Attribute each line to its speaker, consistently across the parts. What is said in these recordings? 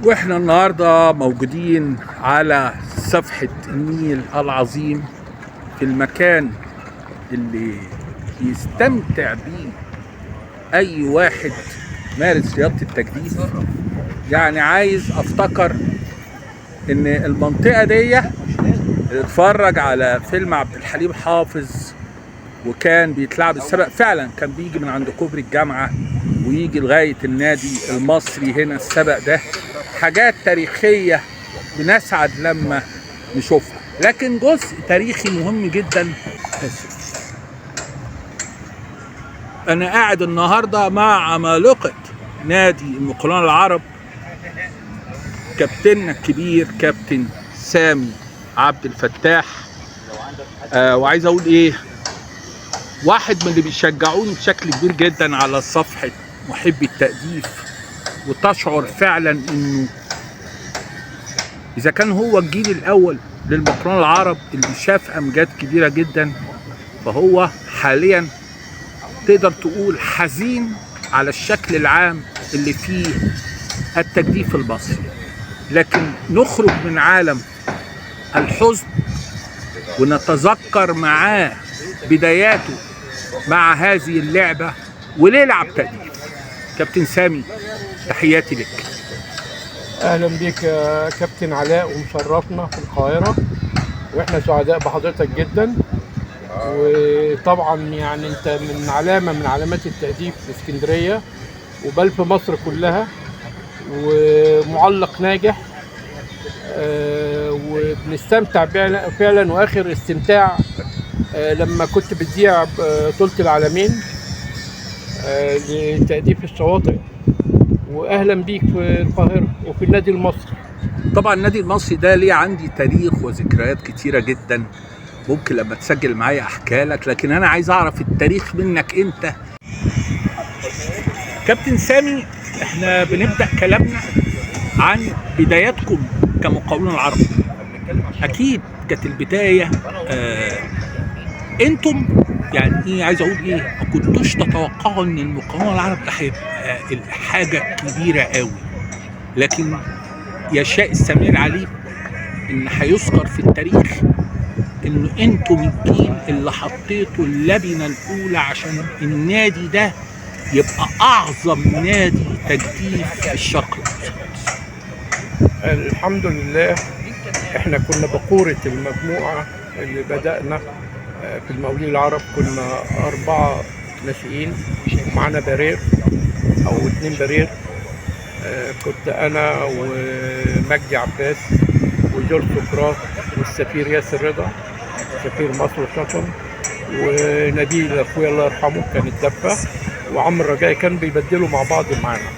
Speaker 1: واحنا النهارده موجودين على صفحة النيل العظيم في المكان اللي يستمتع بيه اي واحد مارس رياضة التجديف. يعني عايز افتكر ان المنطقة دي اتفرج على فيلم عبد الحليم حافظ وكان بيتلعب السبق، فعلا كان بيجي من عند كوبري الجامعة ويجي لغاية النادي المصري هنا. السبق ده حاجات تاريخية بنسعد لما نشوفها، لكن جزء تاريخي مهم جدا. آسف. أنا قاعد النهاردة مع عمالقة نادي المقاولون العرب، كابتننا الكبير كابتن سامي عبد الفتاح. وعايز أقول إيه، واحد من اللي بيشجعوني بشكل كبير جدا على صفحة محبي التأديف، وتشعر فعلا انه اذا كان هو الجيل الاول للمقاولون العرب اللي شاف امجاد كبيرة جدا، فهو حاليا تقدر تقول حزين على الشكل العام اللي فيه التجديف المصري. لكن نخرج من عالم الحزن ونتذكر معاه بداياته مع هذه اللعبة وليه لعب تأديف. كابتن سامي، تحياتي لك.
Speaker 2: اهلا بيك يا كابتن علاء، ومشرفنا في القاهرة، واحنا سعداء بحضرتك جدا. وطبعا يعني انت من علامة من علامات التأديف في اسكندرية وبل في مصر كلها، ومعلق ناجح، وبنستمتع فعلا. واخر استمتاع لما كنت بتذيع بطولة العالمين لتأديف الشواطئ. واهلا بيك في القاهرة وفي النادي المصري.
Speaker 1: طبعا النادي المصري ده ليه عندي تاريخ وذكريات كتيرة جدا، ممكن لما تسجل معايا احكي لك، لكن انا عايز اعرف التاريخ منك انت كابتن سامي. احنا بنبدأ كلامنا عن بداياتكم كمقاولون العرب. اكيد كانت البداية انتم يعني ايه، عايز اقول ايه، ما كنتوش تتوقعوا ان المقاولون العرب ده هيبقى الحاجة كبيرة قوي، لكن يشاء السميع العليم ان هيذكر في التاريخ ان انتم الجيل اللي حطيتوا اللبنة الاولى عشان النادي ده يبقى اعظم نادي تجديف في الشرق الاوسط.
Speaker 2: الحمد لله، احنا كنا بقورة المجموعة اللي بدأنا في المقاولين العرب. كنا 4 ناشئين ومعانا برير او 2 برير. كنت انا ومجدي عباس وجورج سقراط والسفير ياسر رضا سفير مصر وشطن، ونبيل اخويا الله يرحمه كان الدفة، وعمرو رجائي كان بيبدلوا مع بعض معانا،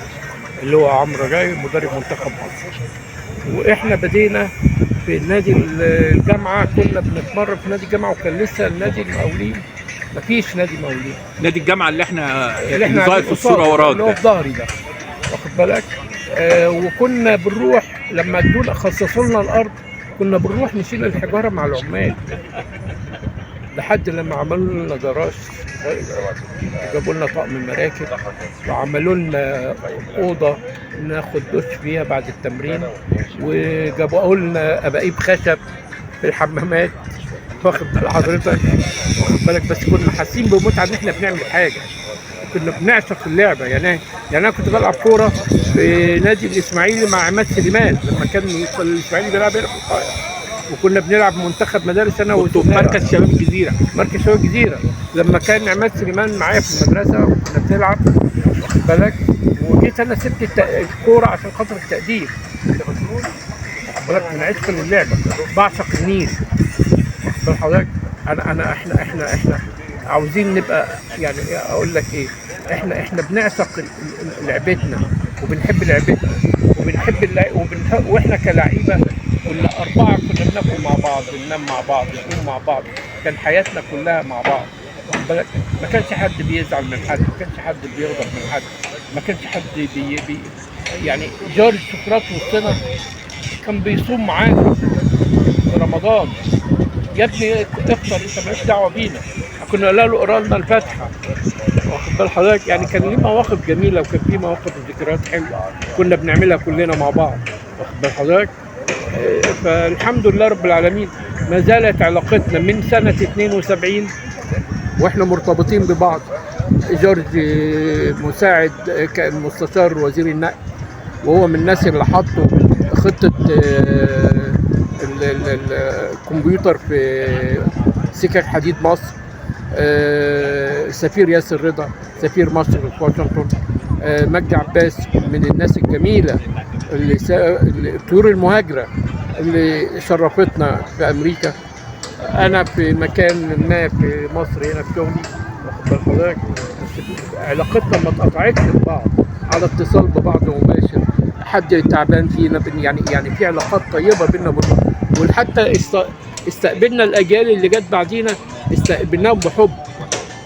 Speaker 2: اللي هو عمرو رجائي مدرب منتخب مصر. واحنا بدينا في نادي الجامعة، كنا بنتمرن في نادي الجامعة، وكان لسه النادي المقاولين مفيش نادي مقاولين.
Speaker 1: نادي الجامعة اللي احنا
Speaker 2: اللي احنا
Speaker 1: ظاهر في الصورة وراك
Speaker 2: اللي هو في ظهري ده، واخد بالك. وكنا بنروح لما ادونا خصصوا لنا الارض، كنا بنروح نشيل الحجارة مع العمال لحد لما عملوا لنا جراج، جابوا لنا طقم مراكب، وعملوا لنا اوضة ناخد دش فيها بعد التمرين، وجابوا لنا اباقيب خشب في الحمامات، واخد بال حضرتك، واخد بالك. بس كنا حاسين بمتعه ان احنا بنعمل حاجة، كنا بنعشق اللعبة. يعني انا كنت بلعب كورة في نادي الاسماعيلي مع عماد سليمان لما كان الاسماعيلي بيلعب هنا في القاهرة، وكنا بنلعب منتخب مدارس انا
Speaker 1: كنتوا في مركز شباب الجزيرة.
Speaker 2: مركز شباب الجزيرة لما كان عماد سليمان معايا في المدرسة وكنا بنلعب، واخد بالك. وجيت انا سبت الكورة عشان خاطر التأديب، واخد بالك، من عشق للعبة، بعشق النيل، واخد بال حضرتك. انا احنا احنا احنا عاوزين نبقى، يعني اقول لك ايه، احنا بنعشق لعبتنا وبنحب لعبتنا وبنحب واحنا كلعيبه كنا 4، كنا بناكل مع بعض، بننام مع بعض، بنقوم مع بعض، كان حياتنا كلها مع بعض، واخد بالك. ما كانش حد بيزعل من حد، ما كانش حد بيغضب من حد، ما كانش حد بي يعني. جورج سقراط وسطنا كان بيصوم معانا في رمضان، يا ابني افطر انت مالكش دعوه بينا، كنا له اقرا لنا الفاتحة، واخد بال حضرتك؟ يعني كان ليه مواقف جميلة، وكان في مواقف وذكريات حلوة كنا بنعملها كلنا مع بعض، واخد بال حضرتك؟ فالحمد لله رب العالمين ما زالت علاقتنا من سنة 72 واحنا مرتبطين ببعض. جورج مساعد كان مستشار وزير النقل، وهو من الناس اللي حطوا خطه الكمبيوتر في سكك حديد مصر. سفير ياسر رضا سفير مصر في واشنطن، مجدي عباس من الناس الجميلة اللي الطيور المهاجره اللي شرفتنا في امريكا. انا في مكان ما في مصر هنا في شغلي، واخد بال حضرتك؟ علاقتنا ما اتقطعتش ببعض، على اتصال ببعض مباشر، حد تعبان فينا يعني في علاقات طيبة بينا وبين، وحتى استقبلنا الاجيال اللي جت بعدينا استقبلناهم بحب.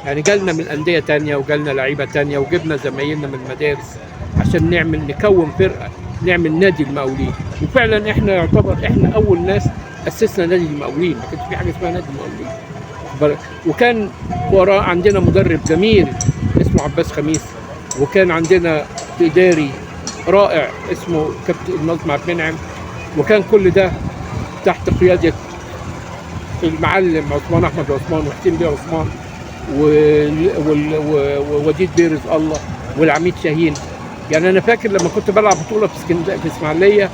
Speaker 2: يعني جالنا من اندية تانية وجالنا لعيبة تانية وجبنا زمايلنا من المدارس عشان نعمل نكون فرقه، نعمل نادي المقاولين. وفعلا احنا يعتبر احنا اول ناس اسسنا نادي المقاولين، ما كانش في حاجة اسمها نادي المقاولين. وكان وراه عندنا مدرب جميل اسمه عباس خميس، وكان عندنا اداري رائع اسمه كابتن ناظم عبد المنعم، وكان كل ده تحت قيادة المعلم عثمان احمد عثمان وحسين بيه عثمان ووديد بيه رزق الله والعميد شاهين. يعني انا فاكر لما كنت بلعب بطوله في اسكندرية في اسماعيليه،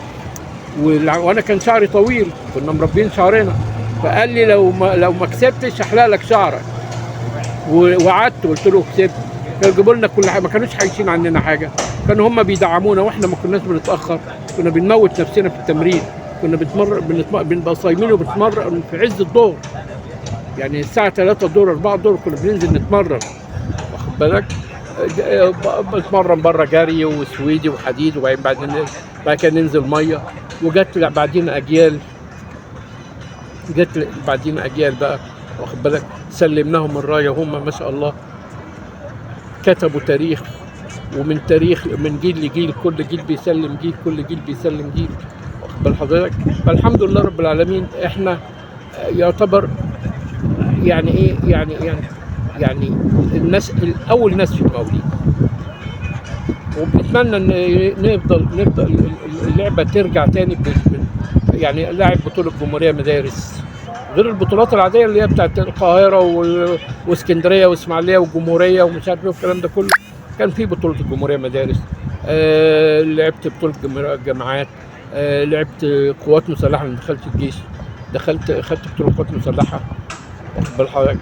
Speaker 2: وانا كان شعري طويل، كنا مربين شعرنا، فقال لي لو ما كسبتش احلق لك شعرك. وقعدت وقلت له كسبت. كانوا يجيبوا لنا كل حاجة، ما كانوش عايشين عننا حاجة، كانوا هم بيدعمونا واحنا ما كناش بنتاخر، كنا بنموت نفسنا في التمرين، كنا بنبقى صايمين وبنتمرن في عز الظهر، يعني الساعة 3 الظهر 4 الظهر كنا بننزل نتمرن، واخد بالك؟ بنتمرن بره جري وسويدي وحديد، وبعدين بعد كده ننزل مية. وجت بعدين اجيال، جت بعدين اجيال بقى، واخد بالك؟ سلمناهم الراية وهم ما شاء الله كتبوا تاريخ، ومن تاريخ من جيل لجيل، كل جيل بيسلم جيل، كل جيل بيسلم جيل، واخد بال حضرتك؟ فالحمد لله رب العالمين احنا يعتبر يعني ايه، يعني يعني يعني الناس اول ناس في المقاولين، وبنتمنى ان نفضل اللعبة ترجع تاني. يعني لاعب بطوله الجمهورية مدارس، غير البطولات العادية اللي هي بتاعت القاهرة واسكندريه واسماعيليه والجمهوريه ومش عارف ايه والكلام ده كله. كان في بطوله الجمهورية مدارس، لعبت بطوله الجامعات، لعبت قوات مسلحة لما دخلت الجيش، خدت بطوله قوات مسلحة، واخد بال حضرتك؟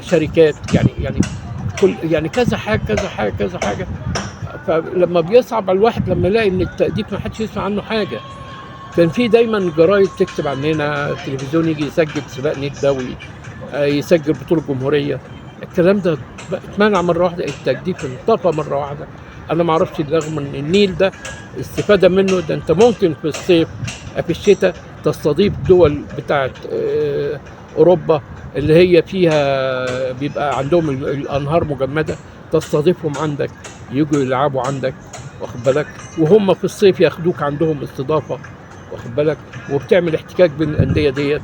Speaker 2: شركات، يعني كل يعني كذا حاجة كذا حاجة كذا حاجة. فلما بيصعب على الواحد لما يلاقي ان التأديب ما حدش يسمع عنه حاجة. كان في دايما جرايد تكتب عننا، التلفزيون يجي يسجل سباق نيل دولي، يسجل بطوله جمهورية. الكلام ده اتمنع مرة واحدة، التجديف انطفى مرة واحدة. انا ما اعرفش، رغم ان النيل ده استفاده منه، ده انت ممكن في الصيف في الشتاء تستضيف دول بتاعت اوروبا اللي هي فيها بيبقى عندهم الانهار مجمده، تستضيفهم عندك، يجوا يلعبوا عندك، واخد بالك؟ وهم في الصيف ياخدوك عندهم استضافة، واخد بالك؟ وبتعمل احتكاك بين الاندية ديت،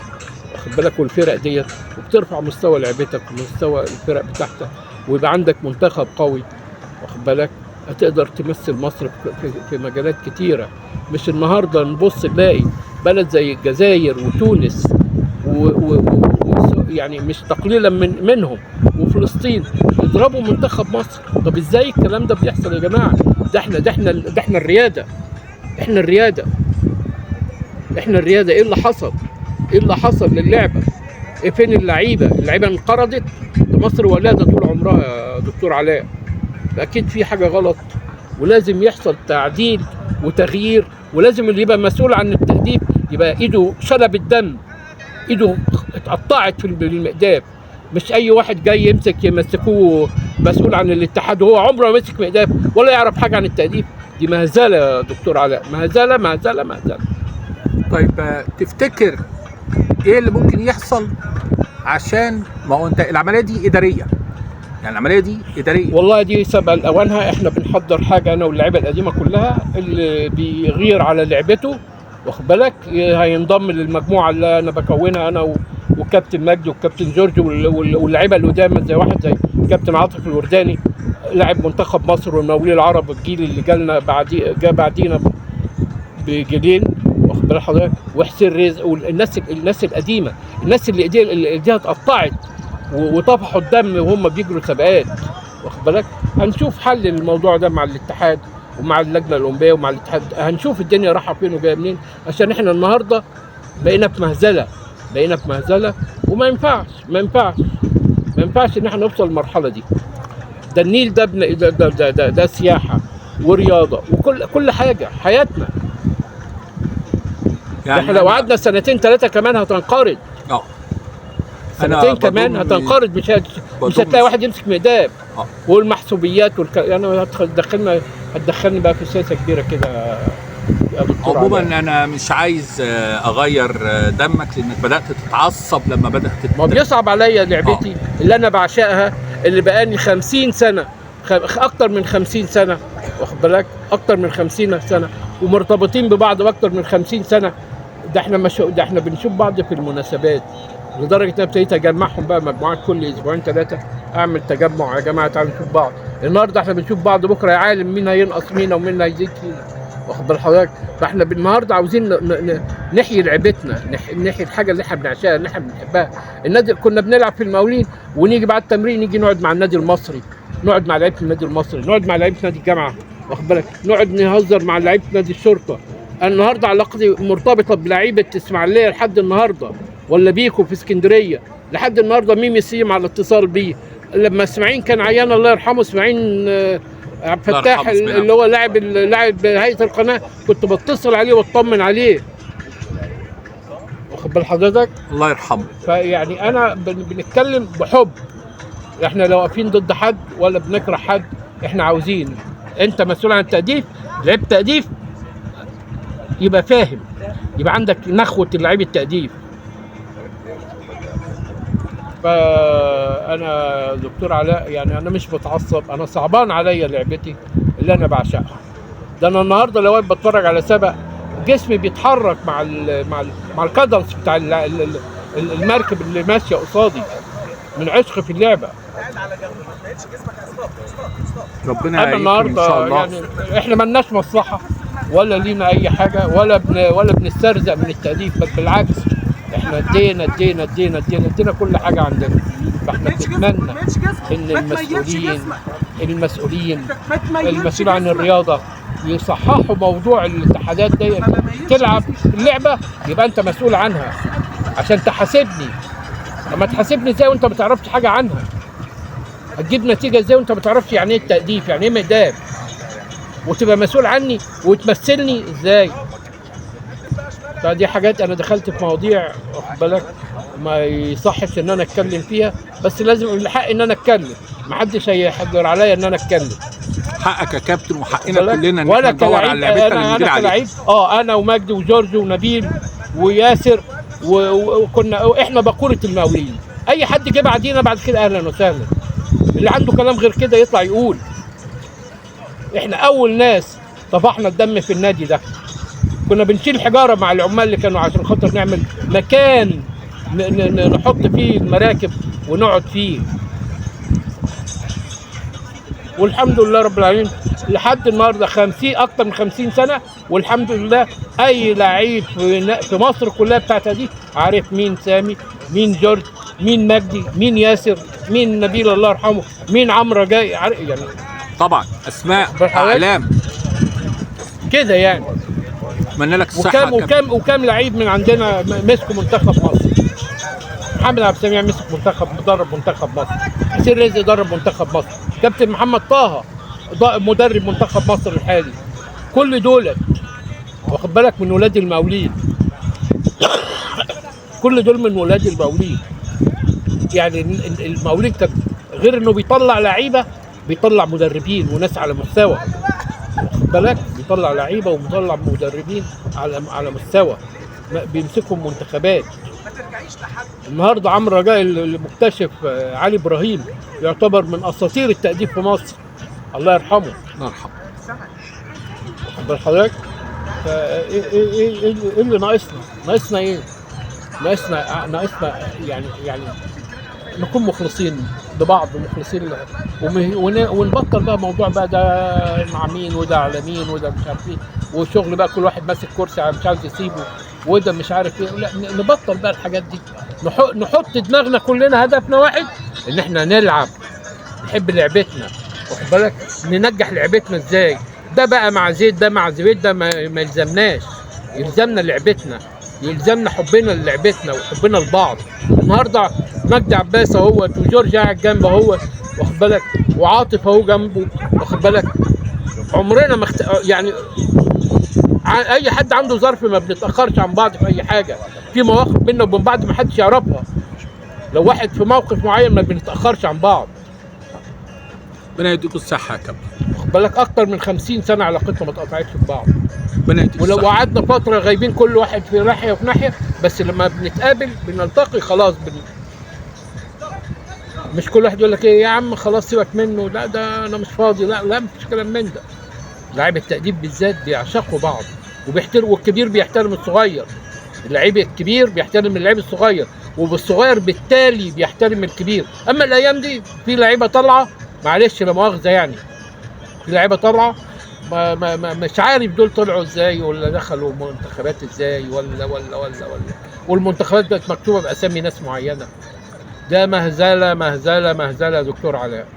Speaker 2: واخد بالك؟ والفرق ديت، وبترفع مستوى لعبتك ومستوى الفرق بتاعتك، ويبقى عندك منتخب قوي، واخد بالك؟ هتقدر تمثل مصر في مجالات كتيرة. مش النهارده نبص نلاقي بلد زي الجزائر وتونس يعني مش تقليلا منهم، وفلسطين يضربوا منتخب مصر. طب ازاي الكلام ده بيحصل يا جماعة؟ ده احنا ده احنا ده احنا الرياده، احنا الرياده، احنا الرياده. ايه اللي حصل؟ ايه اللي حصل للعبة؟ ايه فين اللعيبة؟ اللعيبة انقرضت. ده مصر ولاده طول عمرها يا دكتور علاء. اكيد في حاجة غلط، ولازم يحصل تعديل وتغيير، ولازم اللي يبقى مسؤول عن التأديب يبقى ايده شلب الدم، ايده اتقطعت في المقداف. مش اي واحد جاي يمسك يمسكوه مسؤول عن الاتحاد وهو عمره ما مسك مقداف ولا يعرف حاجة عن التأديب. دي مهزله يا دكتور علاء، مهزله مهزله مهزله.
Speaker 1: طيب تفتكر ايه اللي ممكن يحصل؟ عشان ما هو انت العملية دي ادارية، يعني العملية دي ادارية.
Speaker 2: والله دي سبق لاوانها. احنا بنحضر حاجة انا واللعيبة القديمة كلها، اللي بيغير على لعبته واخد بالك هينضم للمجموعة اللي انا بكونها انا والكابتن مجدي والكابتن جورج واللعيبة اللي قدام، زي واحد زي كابتن عاطف الورداني لاعب منتخب مصر والمقاولين العرب، الجيل اللي جالنا جا بعدينا بجيلين، واخد بال حضرتك، وحسين رزق والناس، الناس القديمة، الناس اللي ايديها اتقطعت وطفحوا الدم وهم بيجروا سباقات، واخد بالك. هنشوف حل للموضوع ده مع الاتحاد ومع اللجنة الاولمبية ومع الاتحاد، هنشوف الدنيا رايحة فين وجاية منين، عشان احنا النهارده بقينا في مهزله، بقينا في مهزله، وما ينفعش، ما ينفعش، ما ينفعش ان احنا نوصل للمرحلة دي. ده النيل ده ده ده ده, ده, ده سياحة ورياضة وكل حاجة، حياتنا يعني. احنا لو قعدنا سنتين ثلاثة كمان هتنقرض. سنتين كمان هتنقرض، مش هتلاقي واحد يمسك مقدام. والمحسوبيات يعني هتدخلني بقى في سياسة كبيرة كده يا دكتور.
Speaker 1: عموما انا مش عايز اغير دمك، لانك بدات تتعصب لما بدات
Speaker 2: ما بيصعب عليا لعبتي اللي انا بعشقها، اللي بقالي 50 سنة، اكتر من 50 سنة، واخد بالك، اكتر من 50 سنة، ومرتبطين ببعض اكتر من 50 سنة. ده احنا ده احنا بنشوف بعض في المناسبات، لدرجة ان انا ابتديت اجمعهم بقى مجموعات كل اسبوعين ثلاثة، اعمل تجمع يا جماعة تعالوا نشوف بعض. النهارده احنا بنشوف بعض، بكره يا عالم مين هينقص مين ومين هيزيد فينا، واخد بال حضرتك. فاحنا النهارده عاوزين نحيي لعبتنا، نحيي الحاجة اللي احنا بنعشقها، اللي احنا بنحبها. النادي كنا بنلعب في المقاولين، ونيجي بعد التمرين نيجي نقعد مع النادي المصري، نقعد مع لعيبة النادي المصري، نقعد مع لعيبة نادي الجامعة، واخد بالك، نقعد نهزر مع لعيبة نادي الشرطة. النهارده علاقتي مرتبطة بلعيبه اسماعيليه لحد النهارده، ولا بيكو في اسكندرية لحد النهارده، ميمي سيم على اتصال بيه. لما اسماعيل كان عيان الله يرحمه، اسماعيل عبد الفتاح اللي هو لاعب هيئة القناة، كنت بتصل عليه واطمن عليه، واخد بال حضرتك،
Speaker 1: الله يرحمه.
Speaker 2: فيعني انا بنتكلم بحب، احنا لو واقفين ضد حد ولا بنكره حد، احنا عاوزين انت مسؤول عن التأديف، لعيب تأديف يبقى فاهم، يبقى عندك نخوة اللعيب التأديف. فأنا دكتور علاء يعني أنا مش بتعصب، أنا صعبان عليا لعبتي اللي أنا بعشقها. ده أنا النهارده لو واقف بتفرج على سبق جسمي بيتحرك مع ال مع ال مع الكادنس بتاع المركب اللي ماشية قصادي، من عشق في اللعبة.
Speaker 1: ربنا يعينكم إن شاء الله.
Speaker 2: يعني إحنا مالناش مصلحة ولا لينا أي حاجة، ولا بنسترزق من التأليف، بل بالعكس احنا ادينا ادينا ادينا ادينا ادينا كل حاجة عندنا. فاحنا بنتمنى ان المسؤولين المسؤول عن الرياضة يصححوا موضوع الاتحادات دي. تلعب اللعبة يبقى انت مسؤول عنها عشان تحاسبني. لما تحاسبني ازاي وانت ما تعرفش حاجة عنها؟ هتجيب نتيجة ازاي وانت ما تعرفش يعني ايه التأديف، يعني ايه مقدام، وتبقى مسؤول عني وتمثلني ازاي؟ فدي حاجات انا دخلت في مواضيع واخد بالك ما يصحش ان انا اتكلم فيها، بس لازم الحق ان انا اتكلم، محدش هيحجر عليا ان انا اتكلم.
Speaker 1: حقك يا كابتن وحقنا كلنا ان احنا ندور على لعبتنا اللي بنجري عليها.
Speaker 2: انا ومجدي وجورج ونبيل وياسر وكنا احنا باقوره المقاولين. اي حد جه بعدينا بعد كده اهلا وسهلا، اللي عنده كلام غير كده يطلع يقول. احنا اول ناس طفحنا الدم في النادي ده، كنا بنشيل حجارة مع العمال اللي كانوا عشان خاطر نعمل مكان نحط فيه المراكب ونقعد فيه. والحمد لله رب العالمين لحد النهارده 50 اكتر من 50 سنة، والحمد لله اي لعيب في مصر كلها بتاعتها دي عارف مين سامي، مين جورج، مين مجدي، مين ياسر، مين نبيل الله يرحمه، مين عمرو جاي، يعني
Speaker 1: طبعا اسماء اعلام
Speaker 2: كده يعني.
Speaker 1: اتمنى لك الصحة.
Speaker 2: وكم لعيب من عندنا مسكوا منتخب مصر. محمد عبد السميع مسك منتخب، مدرب منتخب مصر. حسين رزق درب منتخب مصر. كابتن محمد طه مدرب منتخب مصر الحالي. كل دول واخد بالك من ولاد المقاولين. كل دول من ولاد المقاولين. يعني المقاولين كان غير انه بيطلع لعيبة، بيطلع مدربين وناس على مستوى. واخد بالك بيطلع لعيبة وبيطلع مدربين على مستوى، بيمسكوا منتخبات. النهارده عمرو رجاء المكتشف علي ابراهيم يعتبر من اساطير التأديب في مصر، الله يرحمه.
Speaker 1: الله يرحمه.
Speaker 2: واخد بال حضرتك؟ ايه ايه ايه اللي ناقصنا؟ ناقصنا ايه؟
Speaker 3: ناقصنا يعني نكون مخلصين لبعض ومخلصين ونبطل بقى موضوع بقى ده مع مين وده على مين وده مش عارف ايه، وشغل بقى كل واحد ماسك كرسي مش عاوز يسيبه وده مش عارف ايه. لا، نبطل بقى الحاجات دي، نحط دماغنا كلنا هدفنا واحد، ان احنا نلعب، نحب لعبتنا، واخد بالك، ننجح لعبتنا ازاي. ده بقى مع زيد، ده مع زبيد، ده ما يلزمناش، يلزمنا لعبتنا، يلزمنا حبنا للعبتنا وحبنا لبعض. النهارده مجدي عباس اهوت، وجورج قاعد جنبه اهوت، واخد بالك، وعاطف اهو جنبه، واخد بالك. عمرنا ما يعني اي حد عنده ظرف ما بنتاخرش عن بعض في اي حاجة، في مواقف بينا وبين بعض ما حدش يعرفها. لو واحد في موقف معين ما بنتاخرش عن بعض.
Speaker 1: ربنا يديكم الصحة يا كابتن.
Speaker 3: واخد بالك، اكتر من 50 سنة علاقتنا ما اتقطعتش ببعض.
Speaker 1: ربنا يديك
Speaker 3: ولو
Speaker 1: الصحة.
Speaker 3: قعدنا فترة غايبين كل واحد في ناحية وفي ناحية، بس لما بنتقابل بنلتقي خلاص مش كل واحد يقول لك ايه يا عم خلاص سيبك منه، لا ده انا مش فاضي، لا لا، مفيش كلام من ده. لاعب التأديب بالذات بيعشقوا بعض وبيحترم، والكبير بيحترم الصغير، اللعيب الكبير بيحترم اللعيب الصغير، وبالصغير بالتالي بيحترم الكبير. اما الايام دي في لعيبة طالعه، معلش لا مؤاخذة يعني، في لعيبة طالعه ما ما ما مش عارف دول طلعوا ازاي، ولا دخلوا منتخبات ازاي، ولا ولا ولا ولا، والمنتخبات بقت مكتوبة باسامي ناس معينة. ده مهزله مهزله مهزله يا دكتور علاء.